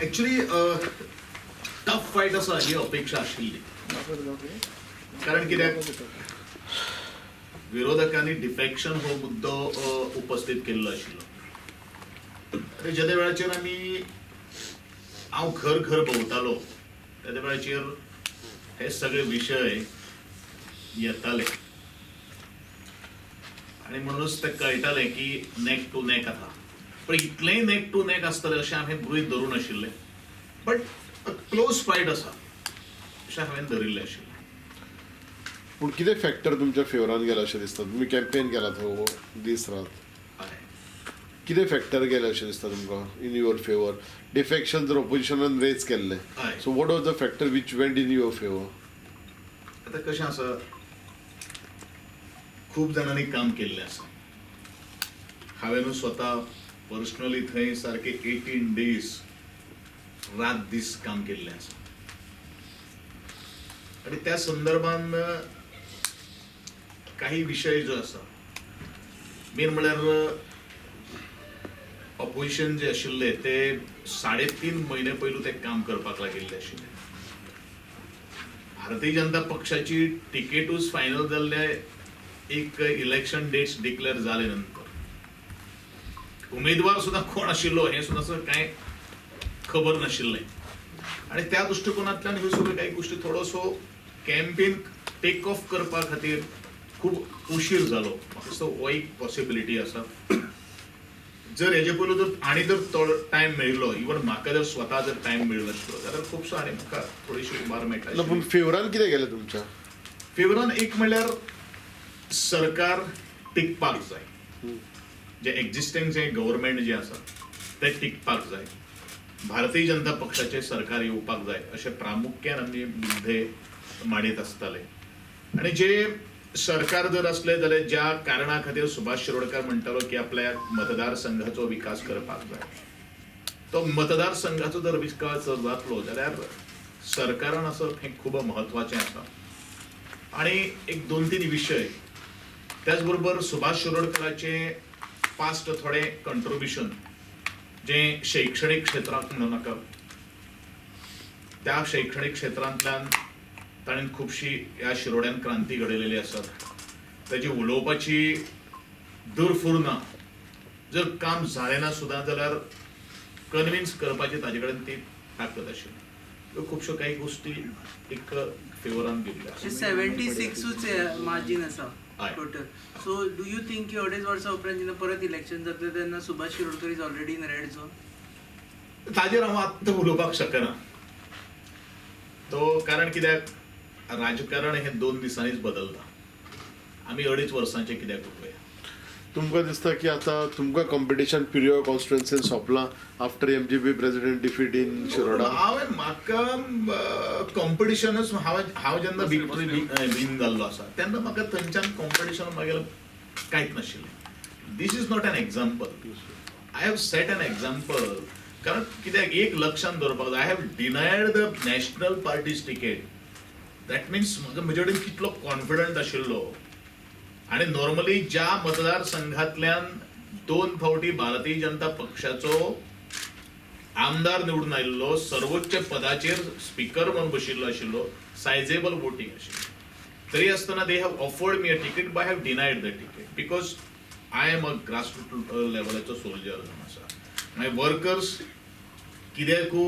Actually tough fight आसा ही अपेक्षा आशिल्ली, कारण कित्याक विरोधकांनी डिफेक्शन हो मुद्दो उपस्थित केल्लो आशिल्लो. आनी जेन्ना वेळाचेर आमी हांव घर घर भोंवतालो तेद्या वेळाचेर हे सगळे विशय येताले आनी म्हणूनच तें कळटालें की नॅक टू नॅक आसा. पण इतलेंय नॅक टू नॅक आसतलें अशें हांवें गृहीत धरूं नाशिल्लें, बट क्लोज फायट आसा अशें हांवें धरिल्लें आशिल्लें. पूण कितें फॅक्टर तुमच्या फेवरान गेला अशें दिसता? तुमी कॅम्पेन केला हो दीस रात, कितें फॅक्टर गेले अशें दिसता तुमकां इन your favour? Defection जर ऑपोजिशनान रेज केल्लें, so what was the factor which went in your favour? आतां कशें आसा, खूब जाणांनी काम केल्लें आसा. हांवें स्वता पर्सनली थंय सारके 18 डेज रात दीस काम केल्लें आसा आनी त्या संदर्भान काही विशय जो आसा, मेन म्हळ्यार ऑपोजिशन जे आशिल्ले ते 3.5 म्हयने पयलू ते काम करपाक लागिल्ले आशिल्ले. भारतीय जनता पक्षाची तिकेटूच फायनल जाल्ले एक इलेक्शन डेट्स डिक्लेअर जाले नंतर उमेदवार सुद्दां कोण आशिल्लो हें सुद्दां कांय खबर नाशिल्लें. आनी त्या दृश्टिकोनांतल्यान ह्यो सगळ्यो कांय गोश्टी थोडोसो कॅम्पेन टेक ऑफ करपा खातीर खूब उशीर जालो. म्हाका दिसता हो एक पॉसिबिलिटी आसा. जर हेजे पयलू जर आनी जर थोडो टायम मेळिल्लो, इवन म्हाका जर स्वता जर टायम मेळिल्लो आशिल्लो जाल्यार खुबसो आनी म्हाका थोडीशी उबार मेळटा. पूण फेवरान कितें गेलें तुमच्या? फेवरान एक म्हणल्यार सरकार टिकपाक जाय, जे एक्झिस्टींग जे गव्हर्मेंट जे आसा तें टिकपाक जाय, भारतीय जनता पक्षाचें सरकार येवपाक जाय अशें प्रामुख्यान आमी मुद्दे मांडीत आसताले. आनी जे सरकार जर आसलें जाल्यार ज्या कारणा खातीर सुभाष शिरोडकर म्हणटालो की आपल्या मतदारसंघाचो विकास करपाक जाय, तो मतदारसंघाचो जर विकास जर जातलो जाल्यार सरकारान आसप हें खूब म्हत्वाचें आसा. आनी एक 2-3 विशय, त्याच बरोबर सुभाष शिरोडकराचे पास्ट थोडे कंट्रिब्युशन जें शैक्षणीक क्षेत्राक म्हणूं नाका, त्या शैक्षणीक क्षेत्रांतल्यान ताणें खुबशी ह्या शिरोड्यान क्रांती घडयलेली आसा. ताची उलोवपाची दुरफूर ना, जर काम जालें ना सुद्दां जाल्यार कन्विन्स करपाची ताजे कडेन ती ताकद आशिल्ली. ह्यो खुबश्यो कांय गोश्टी एक फेवरान गेल्ल्यो आसा. 76 मार्जीन आसा total. So do you think की 2.5 वर्सां उपरांत जेन्ना परत इलेक्शन जातलें तेन्ना Subhash Shirodkar is already in red zone? ताजेर हांव आत्तां उलोवपाक शकना, तो कारण कित्याक राजकारण हें 2 दिसांनीच बदलता. आमी 2.5 वर्सांचें कित्याक उलोवया? तुमकां दिसता की आतां तुमकां कॉम्पिटिशन पिरियो कॉन्स्टिट्युएन्सीन सोंपलां after MGP president defeat in Shiroda? हांवें म्हाका कॉम्पिटिशनच हांव जेन्ना विक्ट्री विन जाल्लो आसा तेन्ना म्हाका थंयच्यान कॉम्पिटिशन मागीर कांयच नाशिल्लें. This is not an example, I have set an example. कारण कित्याक एक लक्षांत दवरपाक जाय, I have denied the national party's ticket. That means म्हाका म्हजे कडेन कितलो कॉन्फिडंट आशिल्लो. आनी नॉर्मली ज्या मतदारसंघांतल्यान 2 फावटी भारतीय जनता पक्षाचो आमदार निवडून आयिल्लो, सर्वोच्च पदाचेर स्पिकर म्हणून बशिल्लो आशिल्लो, सायजेबल वोटींग आशिल्लें, तरी आसतना they have offered me a ticket, but I have denied the ticket because I am a grassroot लेवलाचो soldier जावन आसा. मागीर वर्कर्स कित्याकू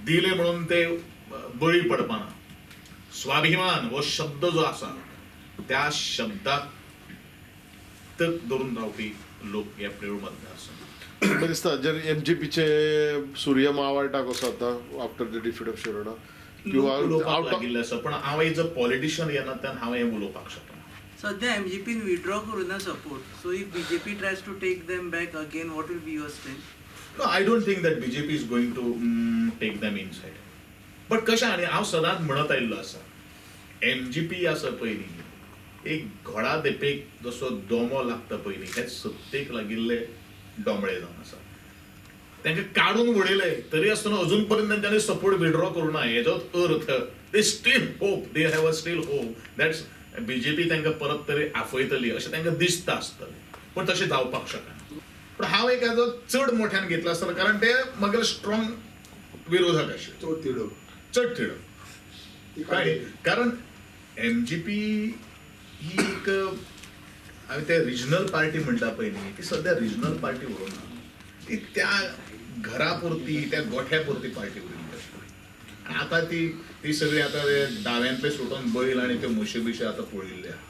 दिले म्हणून ते बळी पडपाना. स्वाभिमान हो शब्द जो आसा त्या शब्दाक तक धरून रावपी लोक ह्या प्रेयोळ मतदारसंघात. तुमकां दिसता जर एमजीपीचे सूर्य मावळटा कसो आतां after the defeat of Shiroda किंवा लागिल्लें आसा, पण हांव एज अ पॉलिटिशियन ह्या नात्यान हांव हें उलोवपाक शकना. सध्या एमजीपीन विड्रॉ करूं ना support, so if BJP tries to take them back again, what will be your stand? No, I don't think that BJP is going to take them inside. But कशें, आनी हांव सदांच म्हणत आयिल्लो आसा, एमजीपी आसा पयलीं एक घोडा देपेक जसो दोमो लागता पयलीं, हे सत्तेक लागिल्ले दोमळे जावन आसा. तांकां काडून उडयले तरी आसतना अजून पर्यंत तेंच्यांनी सपोर्ट विड्रॉ करूं ना. हेजोच अर्थ they still hope, they have a still hope that's BJP तांकां परत तरी आफयतली अशें तांकां दिसता आसतलें, पूण तशें जावपाक शकना. पूण हांव एक एजो चड मोठ्यान घेतलो आसतलो कारण ते म्हगेले स्ट्रॉंग विरोधक आशिल्ले, चड तिडक. कळ्ळें? कारण एमजीपी ही एक आमी ते रिजनल पार्टी म्हणटा पळय न्ही, ती सद्या रिजनल पार्टी उरूंक ना, ती त्या घरा पुरती त्या गोठ्या पुरती पार्टी उरिल्ली आसा. आतां ती ती सगळी आतां ते दाव्यांतले सुटून बैल आनी त्यो म्हशी बिशी आतां पळयल्ले आहा,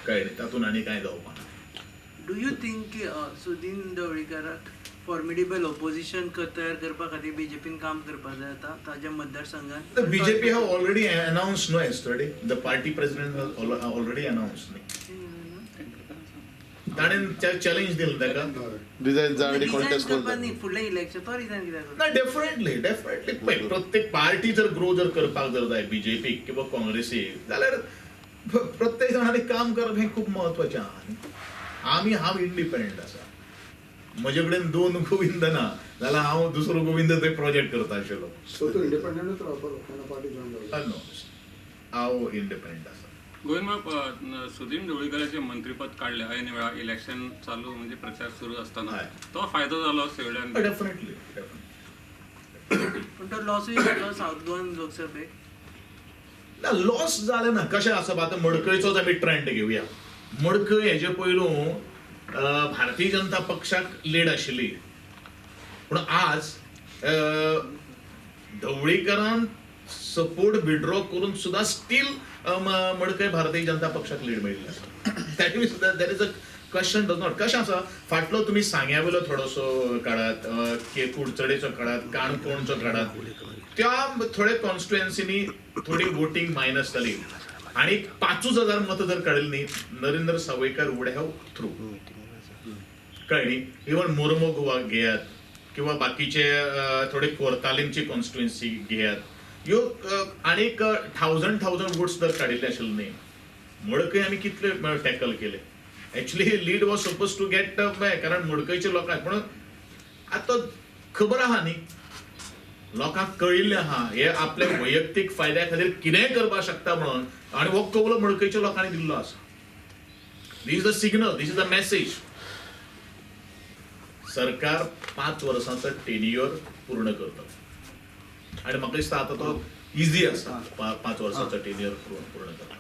कळ्ळें? तातूंत आनी कांय जावपा ना. Do you think की सुदीन ढवळीकाराक फॉर्मिडेबल ऑपोजिशन तयार करपा खातीर बीजेपीन काम करपाक जाय आतां ताज्या मतदारसंघात? The BJP have already announced no yesterday. The party president has already announced. ताणें चॅलेंज दिलें ताका. डिझायन जाय आनी रिझायन कॉन्टेस्ट करपाक करून न्ही, फुडलें इलेक्शन तो रिझायन कित्याक करता? ना, डेफिनेटली डेफिनेटली पळय प्रत्येक पार्टी जर ग्रो जर करपाक जर जाय बीजेपीक किंवा काँग्रेसीक जाल्यार प्रत्येक जाणांनी काम करप हें खूब म्हत्वाचें आहा न्ही. आमी हांव इंडिपेंडंट आसा, म्हजे कडेन दोन गोविंद ना जाल्यार हांव दुसरो गोविंद थंय प्रोजेक्ट करता आशिल्लो. सो तूं इंडिपेंडंटूच रावपाक केन्ना पार्टी जॉयन जावपाक? नो, हांव इंडिपेंडंट आसा. गोविंद बाब, सुदीन ढवळीकराचें मंत्रीपद काडलें ऐन वेळार इलेक्शन चालू म्हणजे प्रचार सुरू आसतना, तो फायदो जालो सगळ्यांक? Definitely definitely. पूण तो लॉसूय जालो सावथ गोवन लोकसभेक. ना, लॉस जालें ना. कशें आसा आतां मडकयचोच आमी ट्रेंड घेवया. मडकय हेजे पयलू भारतीय जनता पक्षाक लीड आशिल्ली, पूण आज ढवळीकरान सपोर्ट विड्रॉ करून सुद्दां स्टील मडकय भारतीय जनता पक्षाक लीड मेळिल्ली आसा. That means there is a question does not. कशें आसा फाटलो तुमी सांग्या वयलो थोडोसो काडात, कुडचडेचो काडात, काणकोणचो काडात, त्या थोड्या कॉन्स्टिट्युएन्सीनी थोडी वोटींग मायनस जाली आनी 5,000 मतां जर काडली न्ही, Narendra Sawaikar would have through. कळ्ळें न्ही? इवन मोर्मो गोवा घेयात किंवा बाकीचे थोडे कोर्तालीमची कॉन्स्टिट्युएन्सी घेयात, ह्यो आनीक 1000 वोट्स जर काडिल्ले आशिल्ले न्ही, मडकय आमी कितले टॅकल केले. Actually lead was suppose to get कारण मडकयचे लोकांक, पूण आतां खबर आहा न्ही, लोकांक कळिल्लें आहा हे आपल्या वैयक्तीक फायद्या खातीर कितेंय करपाक शकता म्हणून, आनी हो कवलो मडकयच्या लोकांनी दिल्लो आसा. This is the signal, this is the message. सरकार 5 वर्सांचो टेन्युअर पूर्ण करता आनी म्हाका दिसता आतां तो इजी आसा 5 वर्सांचो टेन्युअर पूर्ण करता.